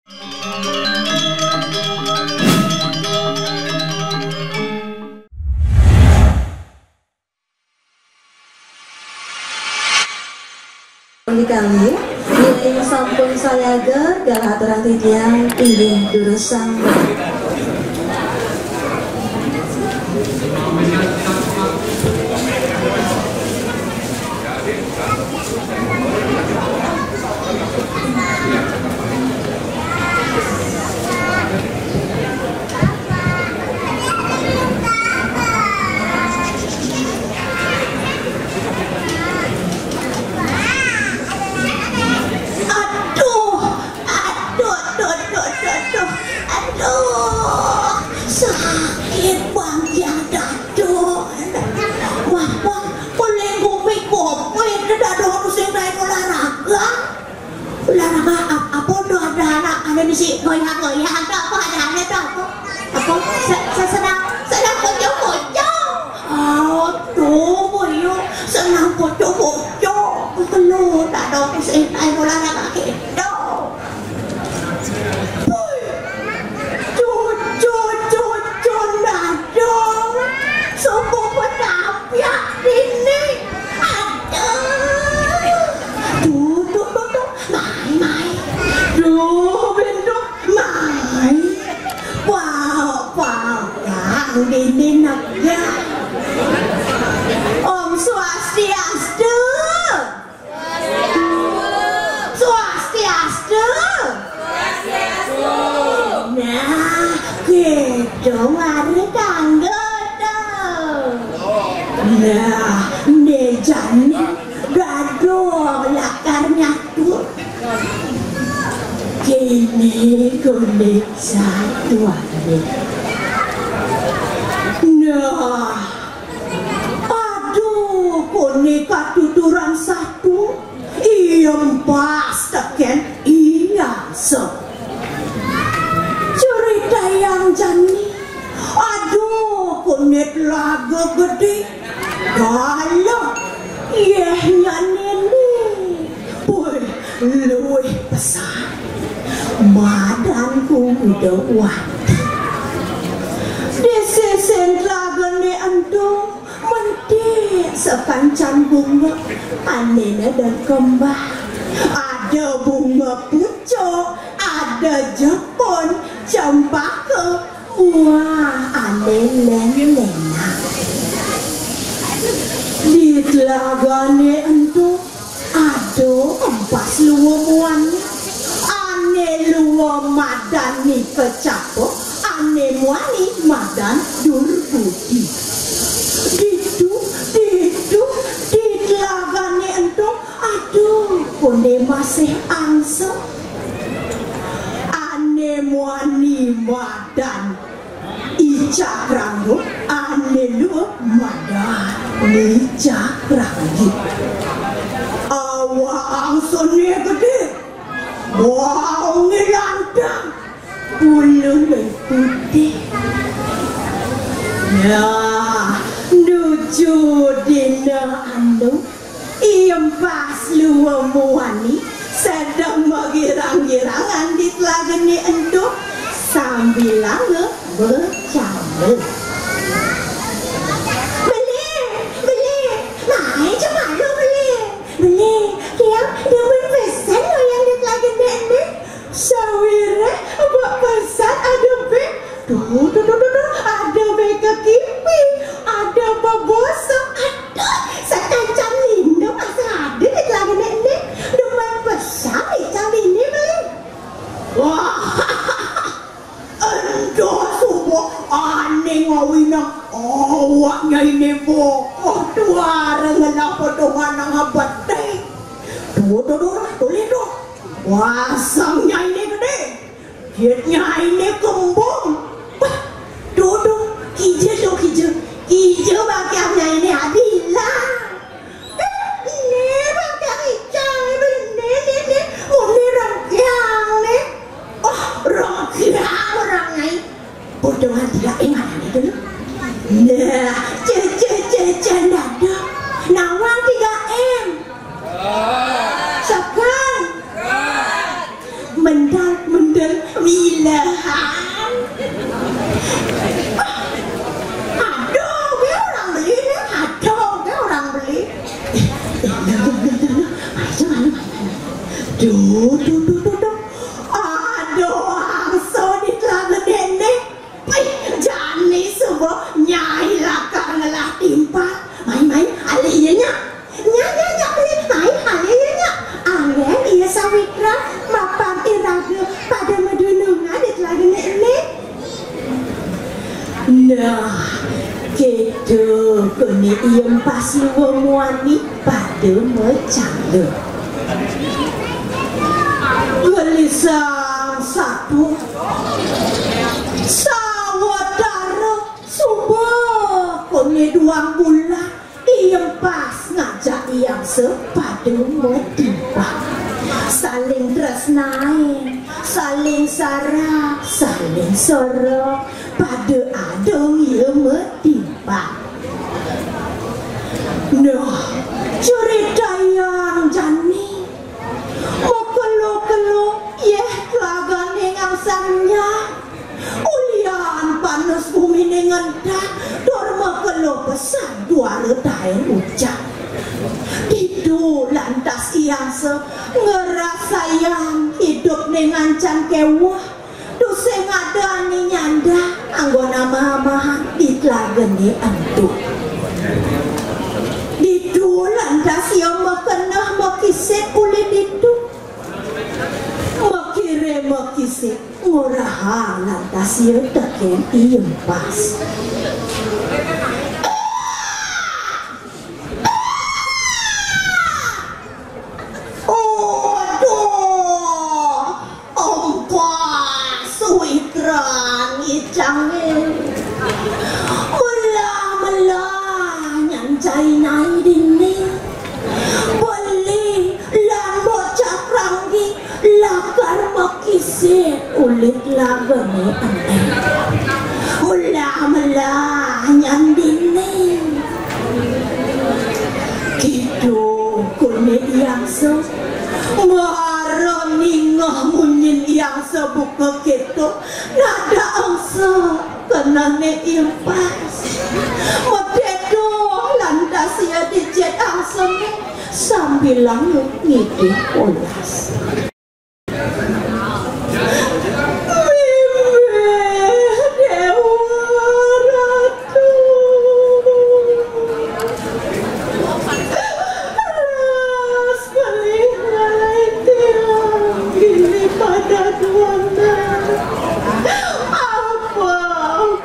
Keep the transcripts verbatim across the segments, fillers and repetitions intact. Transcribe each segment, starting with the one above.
Dikali, bilih sampun sayaga, galah aturang titiang inggih durus sambut. Aduh, aduh, aduh, aduh, aduh, aduh. Aduh, sakit bang tiang dadon. Wah, bang, boleh ngumpi kopi, dadon sing lain olahraga. Olahraga ap-, apa tuh ada anak, ada mesti goyang-goyang, ada apa, ada, ada tuh apa? Apa? Se-, se-, senang, senang bocor-bocor. Aduh, boyo, senang bocor-bocor. Kalau dadon sing lain olahraga gitu. Woi, cucu, cucu, dadon. Sopo petapiak dini. Aduh. Duh, duh, duh, duh. Mai, mai. Duh, bindu. Mai. Wow, wow. Yang dini negah. Om Swastiastu. Swastiastu. Nah, kidung ari tangga to. Nah, né jani dadon lakar nyatur. Kéné koné satuané. Nah, aduh, koné katuturan satu. Iem pas tekén iyasa. Critayang jani. Aduh, koné Tlaga Gedé. Galah. Yéh nyané né. Woi, luwih pesan. Madan Kuda Wati. Di sisin tlagané ento. Mentik sakancan bunga ané pada kembang. Ada bunga pucuk, ada jepun, cempaka, wah, ané lén-lénan. Di tlagané ento Ada empas lua muani, ané lua madan Nika Capa, ané muani madan Durbudi. Ditu, ditu, di tlagané ento, aduh, koné masih angsa. Ané muani madan I Cakranggit, ané lua madan Ni Cakranggit. Awak angsané gedé, baongé lantang, buluné putih. Nah, nuju dina anu, Iem pas lua muani sedeng magirang-girangan di tlagané ento, sambilanga becanda. Beli, beli, mai ja malu beli. Beli, tiang demen pesan wayang di tlagané ené. Sawiréh ba pesan ada bé. Tuh, tuh, tuh, tuh, tuh. Ada bé kekipi, ada bebosok. Aduh, sakancan lindung asa ada di tlagané ené. Demen pesan ical dini beli. Wah, ento suba ané ngawinang awak nyainé bokoh tuara ngelah pedoman nang abet. Tuh, tuh, tuh, tuh, tuh. Wasang nyainé gedé. Diet nyainé kembung. Wah, dodong, kija to, kija. Kija bakal nyainé adilang. Eh, né bakal icang, né, né, né, né. Oh, né rengkiang, né. Oh, rengkiang orang nyai. Potongan tiga ing anané dulu. Nah, cece, cece, dada. Nawang tiga M. Sekarang. Mendal, mendal, Duh, duh, duh, duh, duh. Aduh, angsa di telaga déné. Pih, jani suba nyai lakar ngelah timpal. Mai, mai, alih ia nya. Nya, nya, nya, pih, mai, alih ia nya. Anggén ia sawitra mapan iraga pada madunungan di telaga déné. Nah, kéto koné ia Empas lua muani pada macangga. Gelisang satu, sawatara suba koné duang bulan. I Empas ngajak I Angsa pada matimpal. Saling tresnain, saling sarah, saling sorok, pada adung ia matimpal. Nah, caritayang jani, makelo-kelo yéh telagané ngangsanya. Ulian panas guminé ngentat, tur makelo pesan duara taén ujan. Ditu lantas I Angsa ngrasayang idupné ngancan kéweh, tusing ada ané nyandang anggon amah-amahan di telagané ento. Ditu lantas ia makeneh makisid uli ditu. Makirim makisid ngorahang lantas ia tekén I Empas. Aduh, Empas, sawitran icangé. Melah-melah nyan cai nyai dini. Beli lan Mbok Cakranggi lakar makisid uli telagané ené. Melah-melah nyan dini. Kéto koné I Angsa. Mara ningeh munyin I Angsa buka kéto, nadak angsa kenehné I Empas. Madedo lantas ia di jit angsané sambilanga ngidih olas. Mimih Déwa Ratu. Ras malih ngalih tiang gili pada duana. Apa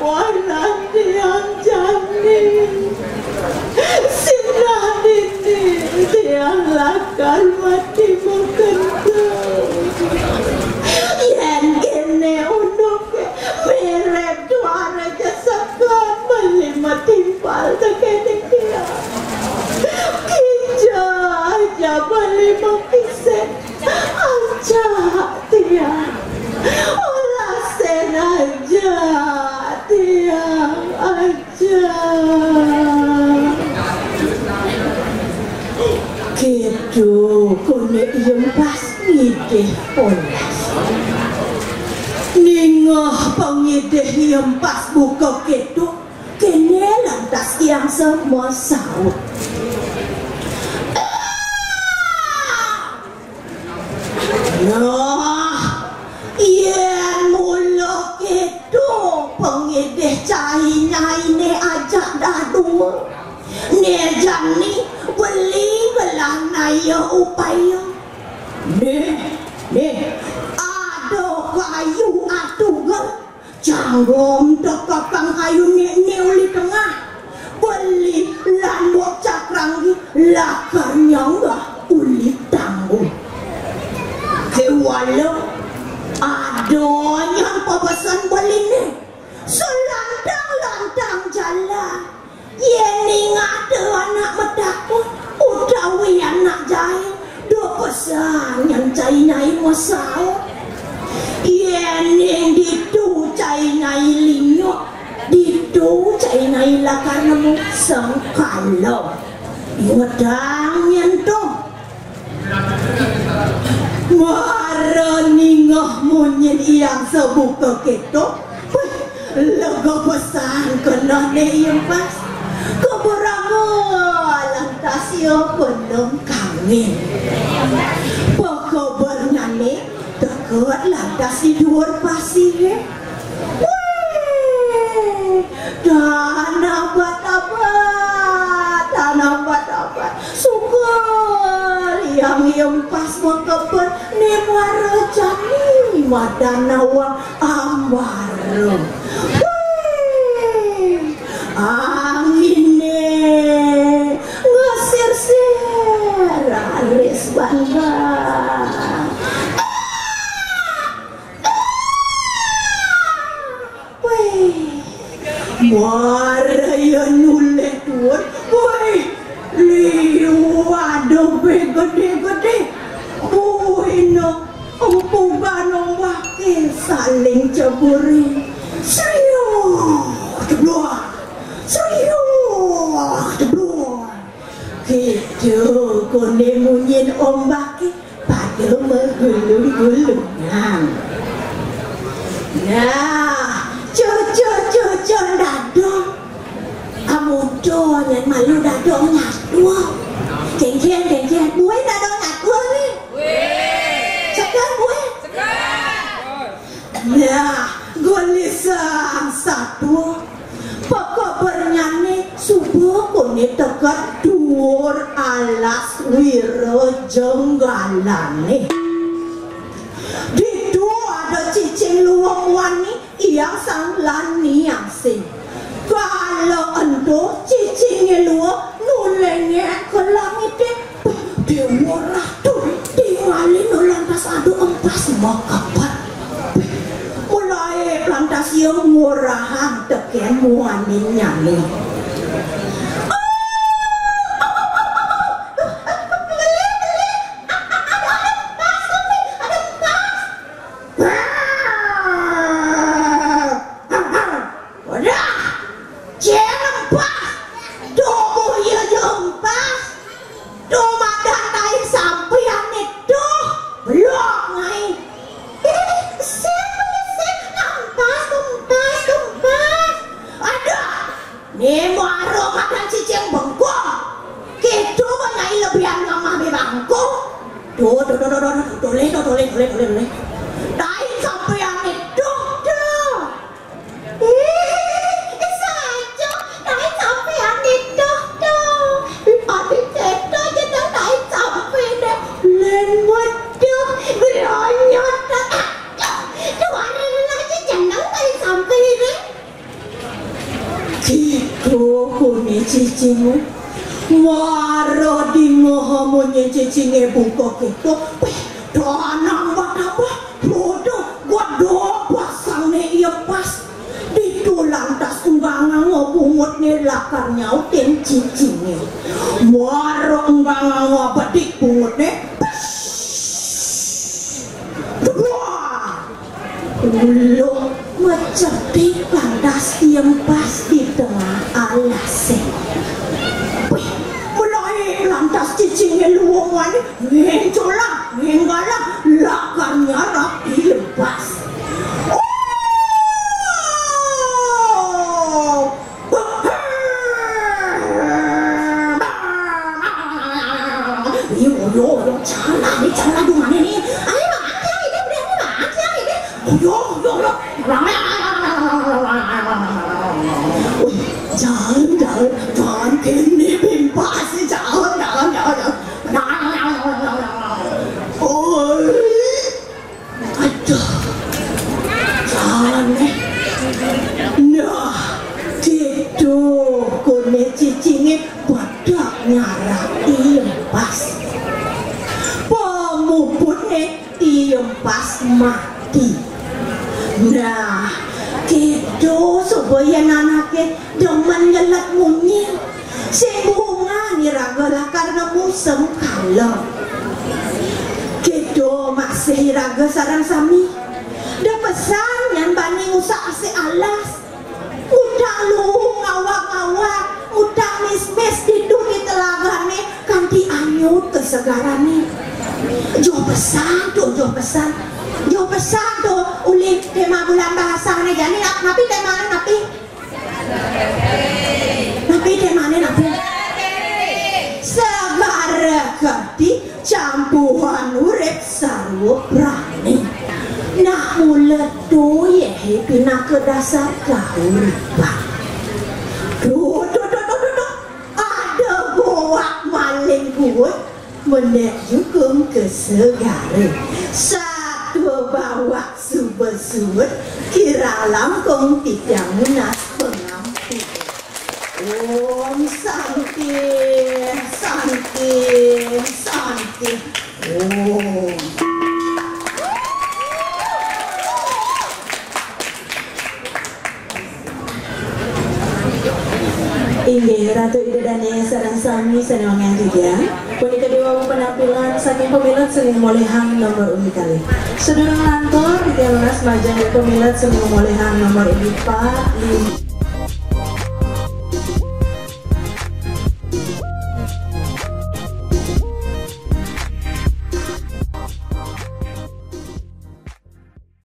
kuaran tiang jani? Sinah dini tiang lakar mati makento. Yén kéné unduké mirib duara ja seked beli matimpal tekéning tiang. Kija ja beli makisid ajak tiang. Olasin ajak tiang. Kéto koné I Empas ngidih olas. Ningeh pangidih I Empas buka kéto, kéné lantas I Angsa masaut. Nah, yén mula kéto pangidih cai nyainé ajak dadua, né jani beli gelah naya upaya. Nih, nih, ada kayu atugel. Janggum tekekang kayuné uli tengah. Beli lan Mbok Cakranggi lakar nyanggah uli tanggul. Kéwala ada nyan pabesen beliné. Selantang-lantang jalan. Yéning ada anak matakon utawi anak jail, da pesan nyan cai nyai masaut. Yéning ditu cai nyai linyuk, ditu cai nyai lakar nemu sengkala. Ingetang nyen to. Mara ningeh munyin I Angsa buka kéto, wih, lega pesan kenehné I Empas. Kaberanga lantas ia pelem kangin. Pakaba Lantas di dhuwur pasiré. Wéh, tanah batabat, tanah batabat. Suka liang yempas makebet né marajani madan nawang ambara. Wéh, anginé ngesir-sir raris banget. Wéh, maraya nulih dhuwur. Wéh, liwat gedé-gedé. Buina empugan ombaké saling ceburing. Sriuh, jeblor. Sriuh, jeblor. Kéto koné munyin ombaké pada magulung-gulungan. Nah, cucu-cucu dadong. Amuda nyén malu dadong nyatua. Kéngkén, kéngkén. Buin dadong nyatua né. Sekan buin. Nah, gelisang satua. Pakebernyané suba koné teka dhuwur alas wira jenggalané. Ditu ada cicing luwung wani, iang sang lan niang sing. Kala ento cicingé luwung nulengek ka langité. Déwa Ratu tingalin lantas ada empas makebet. Mulaé lantas ia ngorahang tekén muaninnyané. Wadah, cél empas, tubuh ia ja empas, tumadan tai sampiané tuh, belok ngai. Ih, sing, sing, empas, empas, empas. Aduh, né mara madan cicing bengkok. Kéto ba nyai lebihan ngamah bé bangkong. Tuh, tuh, tuh, tuh, tuh, tuh, tolih, tuh, tolih, tolih, tolih, tolih. Tain sampiané tuh, tuh. Ih, saja, tain sampiané tuh, tuh. Ati céto aja tuh tain sampiné. Lén weduh, gronyot, tuh. Tuh, tuh, warung aja jeneng tain sampiné. Kéto koné cicingé. Mara dingeha munyin cicingé buka kéto. Wéh, danang bataba. Bodo, godok pasangné ia pas. Ditu lantas enggangang bungutné lakar nyautin cicingé. Mara enggangang bedik bungutné. Pes! Wah! Ulung macetik lantas tiempas di tengah alasé. Wih, mulaé lantas cicingé luwung wani, ngéncolang, ngénggalang, lakar nyarap tiempas. Oh! Yo, yo, yo, jangan, jangan, jangan, ini. Ayo, Bang, jangan, ini, udah, ini, Bang, jangan, ini. Yo, yo, yo. Wih, jangan, jangan, jangan, kéné pimpas, jangan, jangan, jangan, jangan. Oi. Aduh. Anéh. Nah, ditu koné cicingé pada nyarati tiempas. Pamuputné tiempas mati. Nah, kéto suba yén anaké demen nyelet munyin. Sing bungan iraga lakar nemu sengkala. Kéto masih iraga sareng sami. Da pesan nyén bani ngusak asik alas. Ngutang luung ngawag-ngawag, ngutang mismis ditu di telagané kanti anyut kesegarané. Joh pesan to, joh pesan. Joh pesan to uli tema bulan basané jani nap-, napi temané napi? Napi temané napi? Segara Kerti campuhan urip sarwa prani. Tuyehe pinaka dasar kauripan. Duh, duh, duh, duh, duh, duh. Ada buah maling kuut, menek jukung ke segara. Satua bawak suba suut, kira langkung titiang nunas pangampura. Om Santi, Santi, Santi. Om. Inggih, Ratu Ida Dane sareng sami sane wangiang titiang. Punika diwawu penampilan saking pamilet sane ngamolihang nomor undi kalih. Sadurung lantur, titiang nunas majeng ring pamilet sane ngamolihang nomor undi pat, lim-,